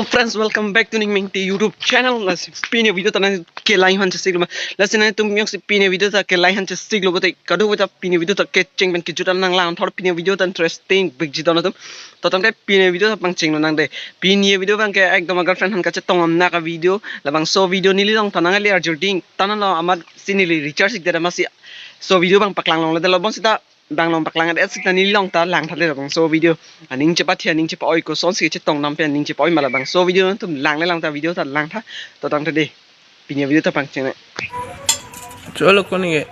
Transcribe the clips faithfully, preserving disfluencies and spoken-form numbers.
Friends, welcome back to Ningmengti YouTube channel. Lasi pini video ta nangkelai han chesik lo ma. Lasi nangtum jongsi pini video ta kelai han chesik lo pulote kadokave ta pini video ta kecheng pen kejut an nanglang thor, pini video ta interesting bikji don atum. To tangte pini video ta pangcheng lonang dei. Pini video abangke ekdom a girlfriend aphan kachetong amnak a video. Labangso video neli along ta nangli arjuding. Tanang lo amat si neli recharge ik dera masi. So video abang paklang longledetlo, bonsita bang along paklang et sik ta neli along ta langtha dei labangso video. Aning chepathi aning chepa-oi, kosonsi chetong dam pen aning chepa-oi ma, labangso video nangtum langle lang ta video ta langtha. To tangte dei. Pini video ta pangcheng nang. Cholo koni ke.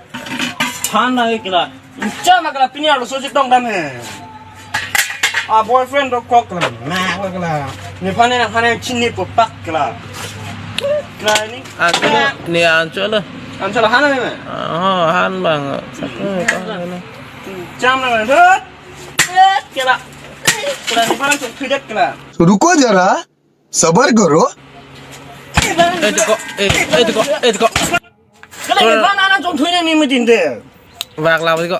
Than nang ikla. Incha ma kala pini arloso chetong dam he. A boyfriend dokok kala. Ma kala. Nephan ne nephan ne chinipo pak kala. Kala ni. Ancholo, ne ancholo. Ancholo han nang me. Oh, han bang. Satu ko. Cham nang dot. Kala. Kala nephan ne chok thudet kala. तो रुको जरा, सबर करो। Eh, tiko, eh, eh, tiko, eh, tiko. Kala nephan ne chok thudet ni metin de. Bak lau tiko.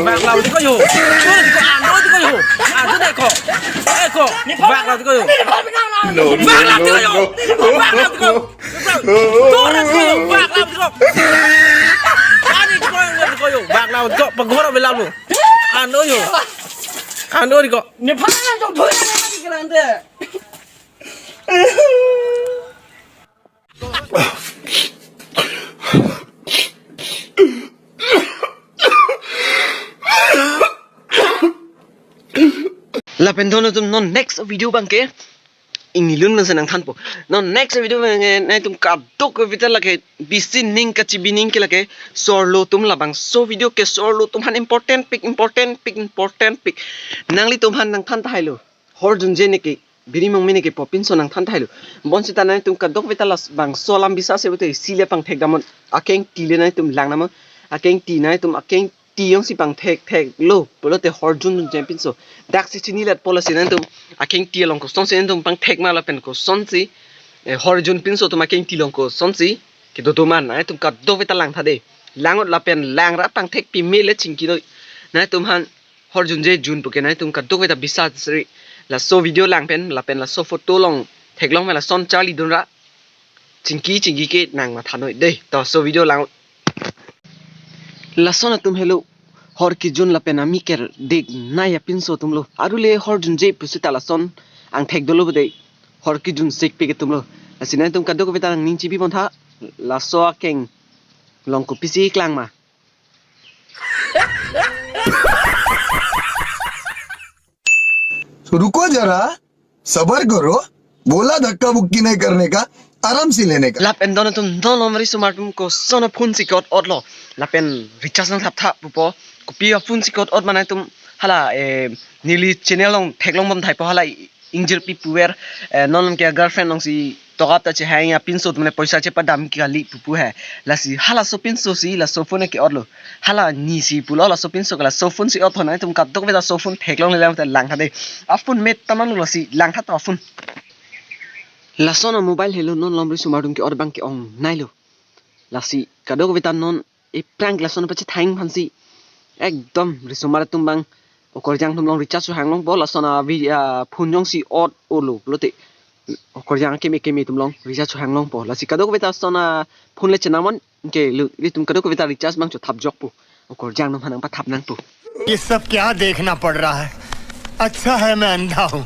Bak lau tiko yo. Tiko, ano tiko yo. Ano tiko. Eko. Bak lau tiko yo. No, no, Bak lau tiko yo. Bak lau tiko. Dora tiko yo. Bak lau tiko. Ani tiko yo, tiko yo. Bak lau tiko. Pagora belau lu. Ano yo. Ano tiko. Nephan ne chok thudet ni metin de. Lapen don atum non next video abangke inglun nang senang thanpo. Non next video abangke nangtum kadokave ta lake bisi ning kachibi ning ke lake sorlo atum, labangso video ke sorlo atum aphan important pik, important pik, important pik. Nanglitum aphan nangthan tahai lo. Hor junje ne ke biri mong me ne kepo pinso nangthan tahai lo. Bonsita nangtum kadokave ta labangso alam bisa se pulote isi le pangthek damnon. Akeng ti le nangtum lang damnon. Akeng ti nangtum akeng ti jongsi pangthek thek lo pulote hor jun junje pinso. Dak si chinilat po lasi nangtum akeng ti along kosonsi nangtum pangthek ma lapen kosonsi, eh, hor jun pinso atum akeng ti along kosonsi kedo do ma, nangtum kadokave ta langtha dei. Langot lapen langra pangthek pime le chingki noi. Nangtum aphan hor junje jun puke nangtum kadokave ta bisa sri. Laso video lang pen lapen laso photo along theklong pen lason charli dunra chingki chingki ke nang matha noi dei. To so video lang. Lason atum helo hor kejun lapen ami kerdik nai apinso atum lo. Aru le hor junje pusita lason angthek dolo dei. Hor kejun sik pik atum lo. Lasi nangtum kadokave ta nangning chibi pontha. Laso akeng along kopisi klang ma. तो रुको जरा, सबर करो। बोला धक्का मुक्की नहीं करने का, आराम से लेने का। Lapen don atum, don lomri sumar atum koson a phone si ke-ot-otlo. Lapen recharge nangthap tha pupo. Kopi a phone si ke-ot-ot ma nangtum hala, eh, neli channel along theklong bom thaipo hala ingjirpi puver, eh, non ke girlfriend alongsi tokap ta chehang apinso atum le poisa chepadam kali pupu he. Lasi halaso pinso si laso phone ke-otlo. Hala ni si pulo laso pinso ke laso phone si ot thon nangtum kadokave ta so phone theklongle lang ta langtha dei. A phone me tamang lo lasi langtha to a phone. Lason a mobile helo non lomri sumar atum ke-ot abang ke-ong nailo. Lasi kadokave ta non ephrang lason pachethang aphansi ekdom risomar atum abang okorjang atum along recharge chohang longpo, lason a vi-, a phone jongsi ot-olo pulote okorjang keme keme atum along recharge chohang longpo. Lasi kadokave ta lason a phone le chenamnon ke lu, ilitum kadokave ta recharge abang chothap jokpo. Okorjang atum aphan nangpathap nangpo. ये सब क्या देखना पड़ रहा है? अच्छा है मैं अंधा हूँ।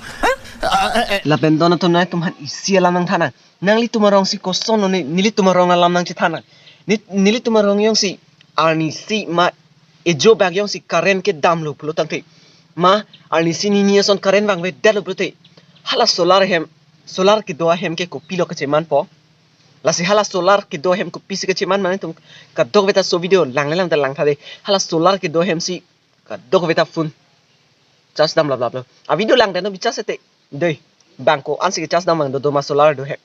Lapen don atum nangtum aphan isi alam nangthan nang. Nanglitum arong si koson lo ne, nelitum arong alam nangchethan nang. Ne, nelitum arong jongsi arnisi ma ejo bak jongsi current kedamlo pulo tangte, ma arnisi nini ason current vangvedetlo pulote, hala solar hem, solar kedo ahem ke kopilo kachemanpo. Lasi hala solar kedo ahem kopisi kacheman ma nangtum kadokave ta so video langle lang ta langtha dei. Hala solar kedo ahem si kadokave ta phone charge dam laplaplo. A video lang deno bichar sete. Dei, bang ko-ansi ke charge dam abang dodo ma solar do hem.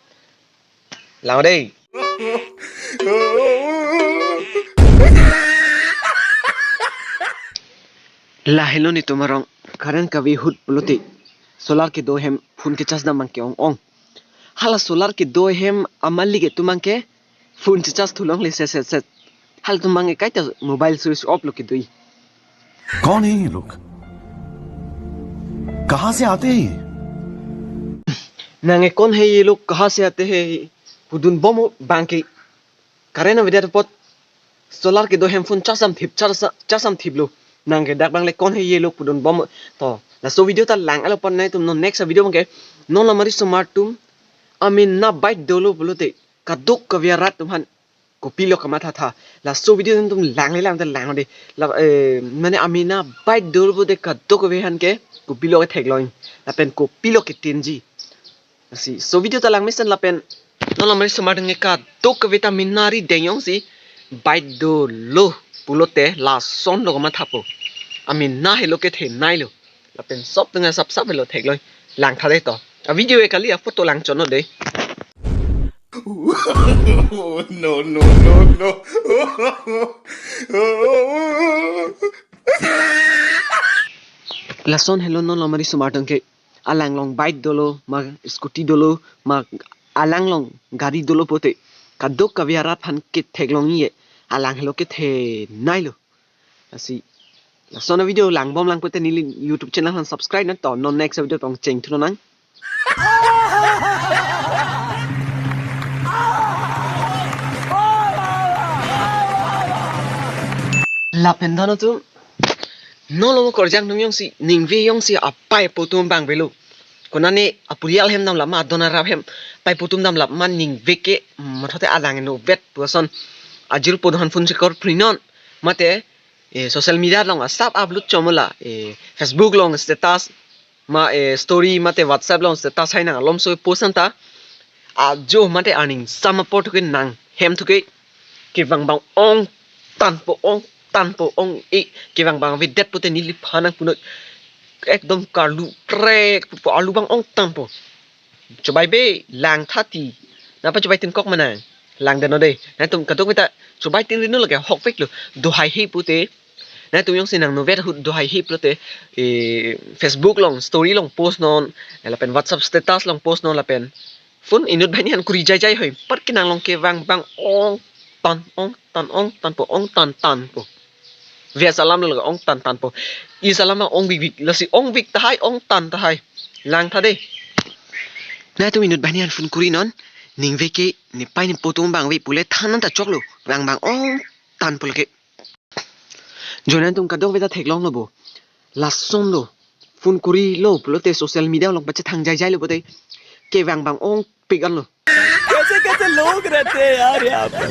Lang dei. Lahelo netum arong current kave ahut pulote solar kedo ahem phone ke charge dam abang ke-ong-ong. Hala solar kedo ahem amalik atum abang ke phone checharge thu longle set set set. Halatum abang ke kaita mobile switch off lo kedo-i. कौन है ये लोग? कहाँ से आते हैं ये? Nang ke kon hai ye lo, kaha se aate hai pudun bom abang ke. Current avedet apot solar kedo hem phone charge damthip, charge, charge damthiplo. Nang ke dak abang le kon hai ye lo pudun bom. To, laso video ta lang-et lo pon, nangtum non next video abang ke, non lamari osomar atum amena bike dolo pulote kadokave arat atum aphan kopilo kamathatha. Laso video nangtum langle lang ta lang de. La, eh, mane amena bike dolo pulote kadokave aphan ke kopilo ketheklong, lapen kopilo ketinji. Lasi laso video ta lang mesen lapen non lamari osomar atum ke kadokave ta amena rideng jongsi bike dolo pulote lason lo kamathapo. Amena helo kethenei lo. Lapen sop atum sapsap helo theklong. Langtha de to. A video ke kali, a photo lang chonlo de. No, no, no, no. Lason helo non lamari osomar atum ke, alang along bike dolo, ma scooty dolo, ma alang along gari dolo pulote kadokave arat aphan ketheklong ye, alang helo kethenei lo. Lasi lason avideo langbom lang pulote neli YouTube channel aphan subscribe nang, to non next video tong chengthu nang. Lapen dano atum, non lo mo korjang atum jongsi ningve jongsi apei apo atum abang avelo, konane apurial hem damlap ma, adon arap hem, apei apo atum damlap ma, ningve ke mathote alang enovet pu ason ajirpo atum aphan phone si call pri non, mate, eh, social media along asap upload chomlo, eh, Facebook along status, ma, eh, story mate WhatsApp along status hai nang alomso post anta, ajo mate aning sam apor thuke nang hem thuke kevang abang ongtanpo, ongtanpo, ong-e, kevang abang avedet pulote neliphan nangpunoi, ekdom karlu krek pu, arlu abang ongtanpo. Chobei be, langtha ti. Napa chobei tin kok ma nang? Lang deno de. Nangtum kadokave ta chobei tin ri non, lake ahokpet lo. Do hai he pulote, nangtum jongsi nang novet ahut do hai he pulote, eh, Facebook along story along post non, eh, lapen WhatsApp status along post non, lapen phone inut banghini aphan kuri jaijai hoi. Apar ke nang along kevang abang ongtan, ongtan, ongtanpo, ongtantanpo. Via salam lo ongtantanpo. I salam ma ongvikvik, lasi ongvik tahai, ongtan tahai. Langtha de. Nangtum inut banghini aphan phone kuri non. Ningve ke nepei nepo atum abang ave pule than anta choklo. Vang abang ongtanpo lake. Jo nangtum kadokave ta theklonglo bo. Lason lo. Phone kurilo pulote social media along pachethang jaijai lo pulote kevang abang ongpik anlo. कैसे कैसे लोग रहते हैं यार यहाँ पर।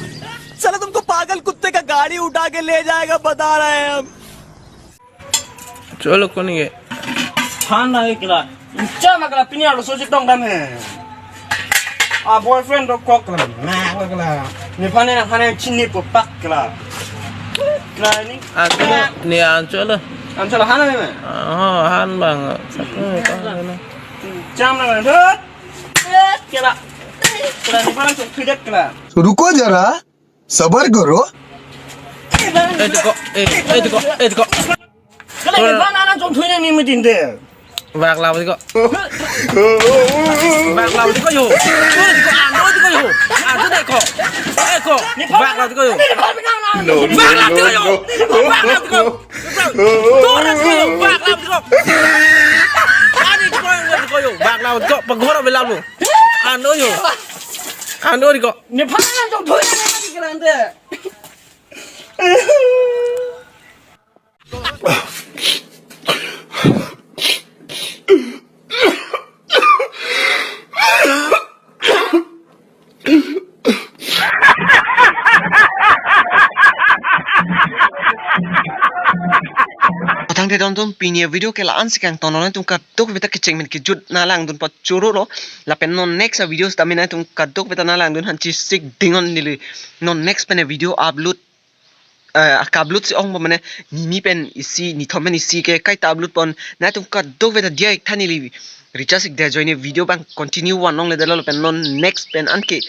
साला तुमको पागल कुत्ते का गाड़ी उठा के ले जाएगा, बता रहे हैं हम। Cholo koni ke. Than na ikla. Chama kala pini arloso chetong dam he. A boyfriend do kok kala. Na kala. Nephan ne nephan ne chinipo pak kala. Kala ni. Ancholo, ne ancholo. Ancholo han ne. Oh, han abang. Satu, satu. Cham na na. Kala. Kala nephan ne chok thudet kala. तो रुको जरा, सबर करो। Eh, tiko, eh, eh, tiko, eh, tiko. Kala nephan ne nang chok thudet ni meeting de. Vak lap tiko. Vak lap tiko yo. Tiko, ano tiko yo. Ano tiko. Eh, ko. Vak lap tiko yo. No, no, Vak lap tiko yo. No, no. Vak lap tiko. Tora tiko yo. Vak lap tiko. Ani tiko yo, tiko yo. Vak lap tiko. Pagora belap lo. Ano yo. Ano tiko. Nephan ne nang chok thudet ni meeting de. Atang te don tum pini video ke la-an si kangton, nangtum kadokave ta kecheng pen kejut nang langdun pachoro lo. Lapen non next a video sitame nangtum kadokave ta nang langdun aphan chesik ding non neli. Non next pen video upload, eh, ka-upload si ong po mane nini pen isi, nithom pen isi ke kaita upload pon. Nangtum kadokave ta diya ik tha neli. Recharge ik de join video abang continue van longle detlo, lapen non next pen anke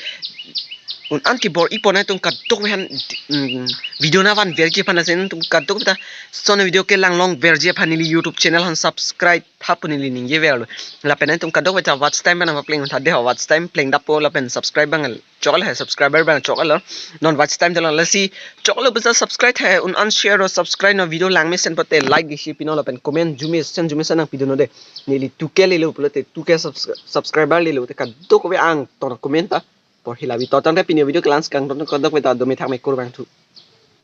Un-an kebor-i pon atum kadokave aphan, mm, video nangvanverji aphan, lasi nangtum kadokave ta lason avideo kelang longverji aphan neli YouTube channel aphan subscribe tha pu neli ningjeverlo. Lapen nangtum kadokave ta watch time abang nangpapleng tha de ho, watch time plengdappo lapen subscribe abang choklo he, subscriber abang choklo. Non watch time ta long, lasi choklo pusi subscribe he, un-an share lo, subscribe non, video langmesen pote like isi pinon lapen comment jumesen jumesen nangpidunnon de. Neli two K lelo pulote, two K subs-, subscriber lelo te kadokave angton comment ta porhi labi. To tangte pini avideo ke la-an si kangton, kadokave ta dome thakme, kurvangthu.